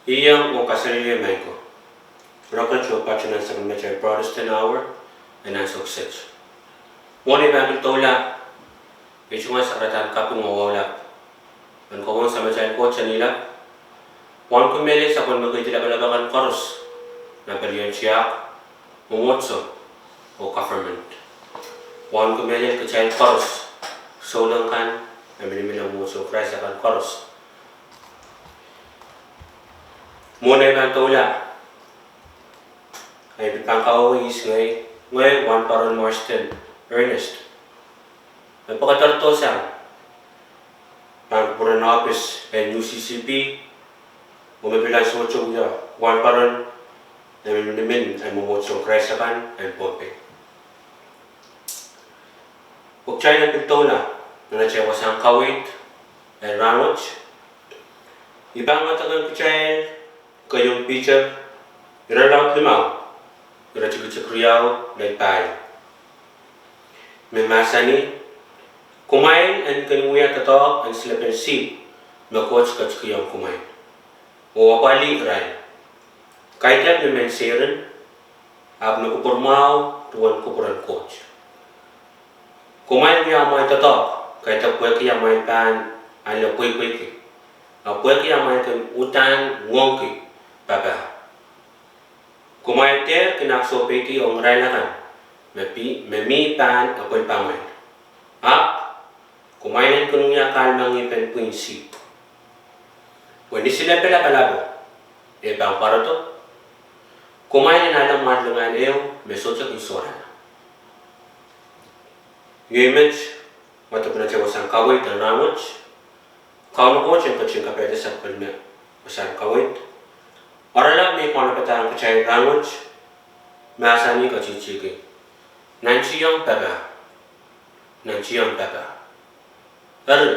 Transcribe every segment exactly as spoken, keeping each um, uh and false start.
Iang oh kaselehlie maing ko. Rocket oh patohwan nan sapwellimatail Protestant Hour en ansou kiset. Mwohn ei pahn pil doula, ei tungoal sakaradahn kaping oh wahu lap en kawehwe Samatail Koht en Irail, wauneki mehlel sapwellime keidi lapalap akan koaros nan pelien tiahk, mwomwohdiso, oh government. Wauneki mehlel kitail koaros, souleng kan, me minimin nan mwomwohdiso Krais akan koaros. Mwohn ei pahn doula, ei pil pahn kawehwe ihs ngehi, ngehi Wahnpoaron Marsden Ernest, me pwekadarodo sang pahn kupwuren ohpis en U C C P, oh me pil ansou wet wia wahnpoaron me minimin en mwomwohdiso Krais akan en Pohnpei. Pwe kitail en pil doula nan atail wasahn kaweid en rahnwet, I pahn wadek ong kitail keieun Piter, irelaud limau, iretikitik riau lel pahieu, me mahsanih: Kumwail en kin wia doadoahk en silepen sihpw me Koht ketikihong kumwail, oh apwalih irail. Kaidehk ni mehn seirin, ahpw ni kupwur mwahu duwen kupwuren Koht. Kumwail wia amwail doadoahk, kaidehk pwehki amwail pahn ale pweipweiki, ahpw pwehki amwail kin uhdahn ngoangki papah. Kumwail dehr kin ahpw sohpeidi ong irail akan me pi-, me mi pahn epwelpamwail. Ahpw kumwail en kin wia kahlemengih pen pwihn sihpw. Pwe ni silepe lapalapo e pahn pwarodo, kumwail en ale mwarlingehn ehu me sohte kin sohrala. Iei met wadek en atail wasahn kaweid en rahnwet. Kauno Koht en ketin kapaiada sapwellime wasahn kaweid. Oaralap me I kaunopada ong kitail rahnwet, mahsanih, katihtihki: Nantihong papah. Nantihong papah. Eri,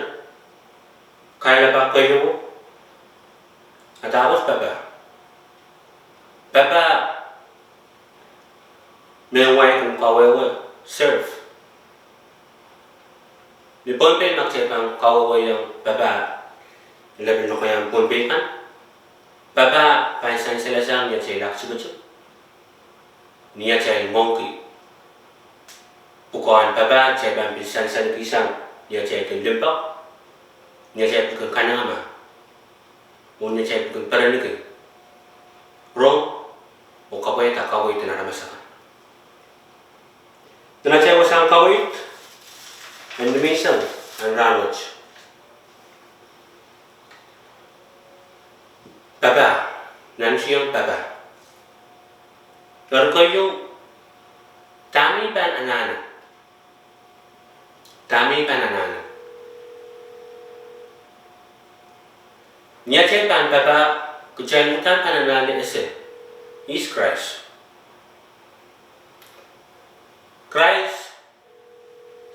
kailapa keieu, adawet papah? Papah me wai kin kawehwe serve. Ni Pohnpei ma kitail pahn kawehwehiong papah, lepin lokaiahn Pohnpei kan, papah pahn sansalasang ni atail aktikitik, ni atail ngoangki. Pwukoahn papah kitail pahn pil sansalki sang ni atail kin limpoak, ni atail pil kin kanengamah, oh ni atail pil kin pereniki rong oh kapwaiada kaweid en aramas akan. Nan atail wasahn kaweid en nimenseng en rahnwet, papah, nantihong papah. Eri keieu, dahme I pahn anahne? Dahme I pahn anahne? Ni atail pahn papah, kitail uhdahn pahn anahne ese ihs Krais. Krais,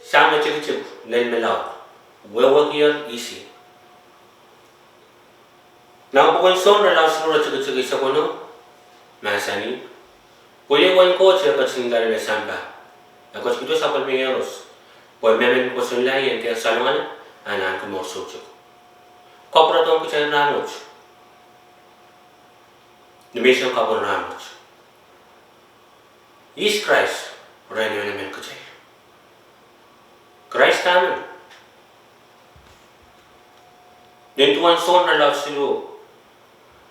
sahm me tikitik lel me laud, wehwehkier ihs ih. Nan pwuken Sohn irelaud siluh, iretikitik eisek weneu, mahsanih: Pwe iei uwen Koht e ketin loale sampah, e ketikihdo sapwellime Iehros, pwe mehmen me kosonnla ih en dehr salongala, a en ahneki mour soutuk. Kapwuredohng kitail rahnwet, nimenseng kapwur rahnwet, ihs Krais rehn emenemen kitail? Krais dahme? Nin duwen Sohn irelaud siluh,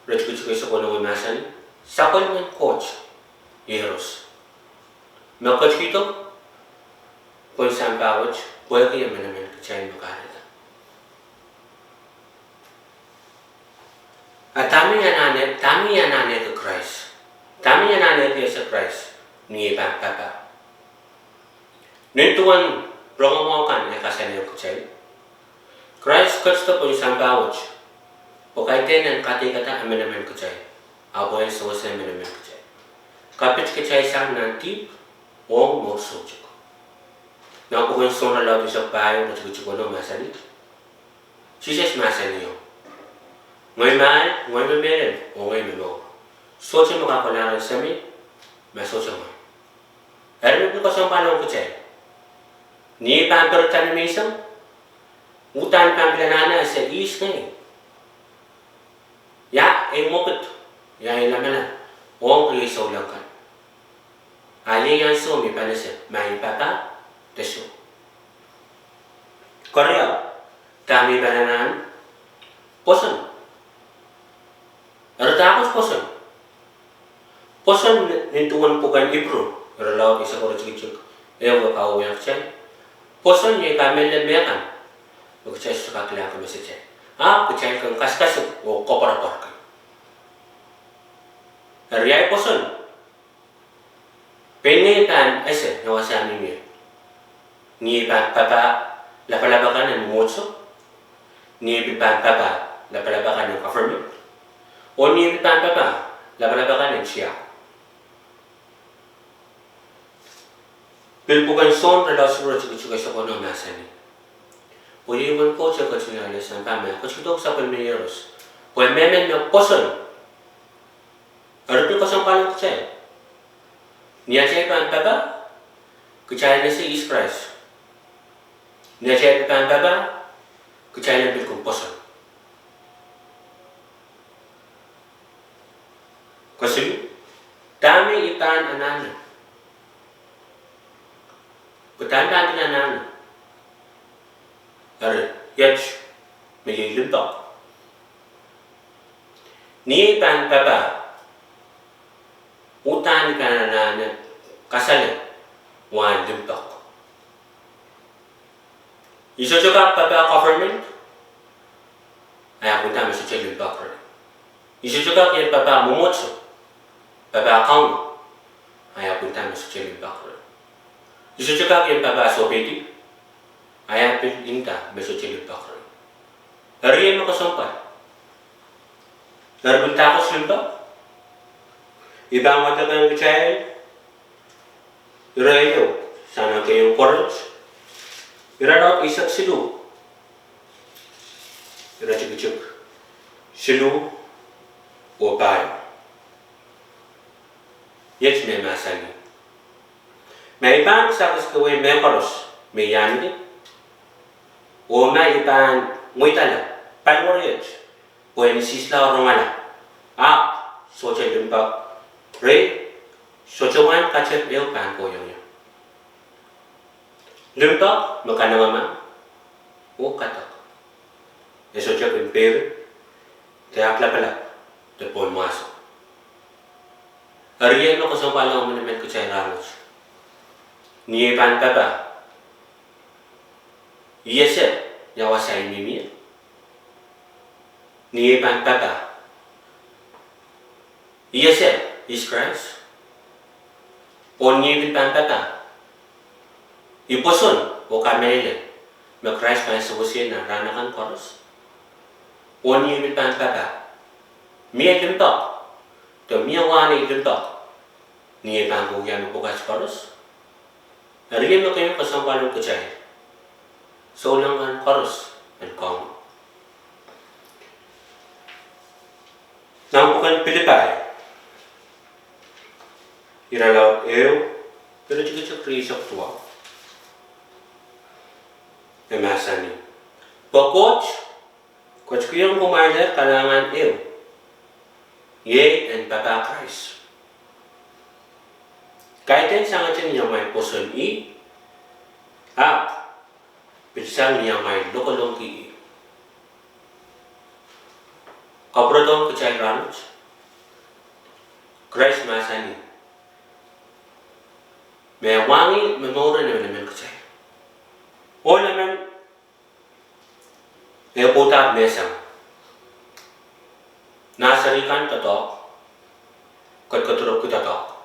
iretikitik eisek weneu mahsanih: Sapwellimen Koht Iehros, me ketikihdo pohn sampah wet pwehki emenemen kitail me kahrehda. A dahme I anahne, dahme I anahneki Krais? Dahme I anahneki ese Krais? Ni ei pahn papah. Nin duwen rongamwahu kan e kasalehiong kitail, Krais ketido pohn sampah wet pwe kaidehn en kadeikada emenemen kitail, ahpw en sewese emenemen kitail, kapit kitail sang nan dihp ong mour soutuk. Nan pwuken Sohn irelaud eisek pahieu, iretikitik weneu mahsanih: Sises mahsanihong: Ngehi mahl, ngehi me mehlel, oh ngehi me mour. Sohte me kak kohla rehn Semei ma sohte ngehi. Eri me pil kesempwal ong kitail, ni ei pahn perida nimenseng, uhdahn pahn pil anahne ese ihs ngehi. Ia Ei mwekid, ia ei lamalam ong riei souleng kan. A iei ansou me I pahn ese ma I papah de soh. Keriau, dahme I pahn anahne? Pwoson. Eri dahkot pwoson? Pwoson nin duwen pwuken Ipru, irelaud eisek, iretikitik ehu, e kawewehiong kitail, pwoson iei kamehlele mehkan me kitail sohte kak kilangki mesetail, ahpw kitail kin kasikasik oh koapworopworki. Eri ia ei pwoson? Pein ngehi pahn ese ia wasa I mihmi ie. Ni ei pahn papah lapalap akan en mwomwohdiso, ni ei pil pahn papah lapalap akan en government, oh ni ei pil pahn papah lapalap akan en tiahk. Pil pwuken Sohn irelaud siluh, iretikitik eisek onopwono mahsanih, oh iei uwen Koht e ketin ale sampah me e ketikido sapwellime iehros, pwe mehmen me pwoson. Eri pil kesempwal ong kitail. Ni atail pahn papah, kitail en ese ihs Krais. Ni atail pil pahn papah, kitail en pil kin pwoson. Kesiluh, dahme I pahn anahne? Pwe dahme I pahn anahne? Eri iet, me iei limpoak. Ni ei pahn papah, uhdahn I pahn anahne kasale wahn limpoak. I sohte kak papah government, a I ahpw nda me sohte limpoak rehi. I sohte kak ien papah mwomwohdiso, papah Kauno, a I ahpw nda me sohte limpoak rehi. I sohte kak ien papah sohpeidi, a I ahpw pil nda me sohte limpoak rehi. Eri iei me kesempwal. Eri pil dahkot limpoak? I pahn wadek ong kitail ire ieu sang nan keieun Korint, irelaud eisek siluh, iretikitik siluh oh pahieu. Iet me mahsanih, ma I pahn kisakis kawehwe mehkoaros me I ahneki, oh ma I pahn mweidala paliwar iet pwehn isihsla oh rongala, ahpw sohte limpoak rehi, sohte wahn katep ehu pahn kohiong ie. Limpoak me kanengamah oh kadek. E sohte kin peri de ahpw lapalap de pohnmwahso. Eri iei me kesempwal ong emenemen kitail rahnwet. Ni ei pahn papah, I ese ia wasa I mihmi ie. Ni ei pahn papah, I ese ihs Krais. Oh ni ei pil pahn papah, I pwoson oh kamehlele me Krais pahn sewese nan rahn akan koaros. Oh ni ei pil pahn papah, mie limpoak, de mie wahn ei limpoak, ni ei pahn kohwei me pwukat koaros. Eri iei me keieu kesempwal ong kitail souleng kan koaros en Kauno. Nan pwuken Pilipai, irelaud ehu, iretikitik rieisek duwau, e mahsanih, pwe Koht ketikihong kumwail kalahngan ehu, iei en papah Krais. Kaidehn sangete ni amwail pwoson ih, ahpw pil sang ni amwail lokolongki ih. Kapwuredohng kitail rahnwet, Krais mahsanih me e mwahngih momouren emenemen kitail. Ohl emen e pwoudahpw mehsang. Nursery kan doadoahk, kedkediropwki doadoahk.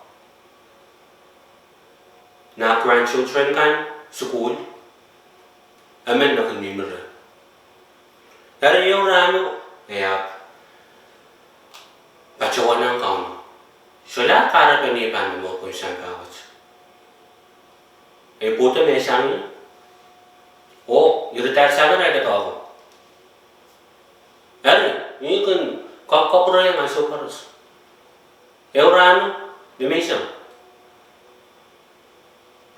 Nah grandchildren kan sukuhl, emen me kin mihmi reh. Eri ehu rahno e ahpw patohwanehng Kauno, solahr kahrepen ie pahn momour pohn sampah wet. E pwoudo mehsang ie, oh iradahr sang irail doadoahko. Eri, ih kin kapwkapwurehiong ansou koaros. Ehu rahno, ni menseng,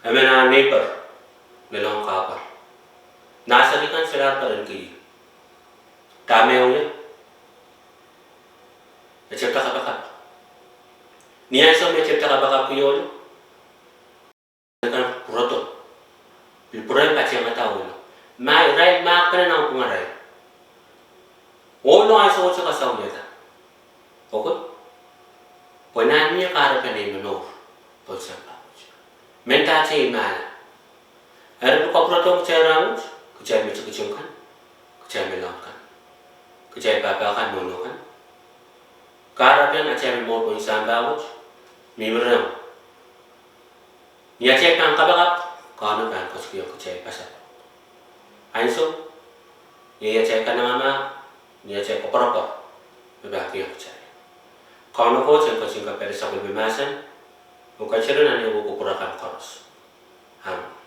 emen ah neighbor lelohng kahpwal. Nursery kan solahr perenki ih. Dahme e wia? E tepda kapakap. Ni ansou me e tepda kapakapki ohlo, kan pwurodo, pil pwurehng patehngada ohlo. Ma irail mahkpen nanpwungarail, ohlo ansou wet kasawiada. Okei? Pwe nan mie kahrepen ei momour pohn sampah wet. Mendahte ei mahla. Eri pil kapwurodohng kitail rahnwet, kitail me tikitik kan, kitail me laud kan, kitail pahpa kan, nohno kan. Kahrepen atail momour pohn sampah wet, mihmi rehmw. Ni atail pahn kapakap, Kauno pahn ketikihong kitail pasapeng. Ansou, ni atail kanengamah, ni atail koapworopwor, me pahn kihong kitail. Kauno Koht en ketin kapaiada sapwellime mahsen, oh ketido nan ehu kupwur akan koaros. Amen.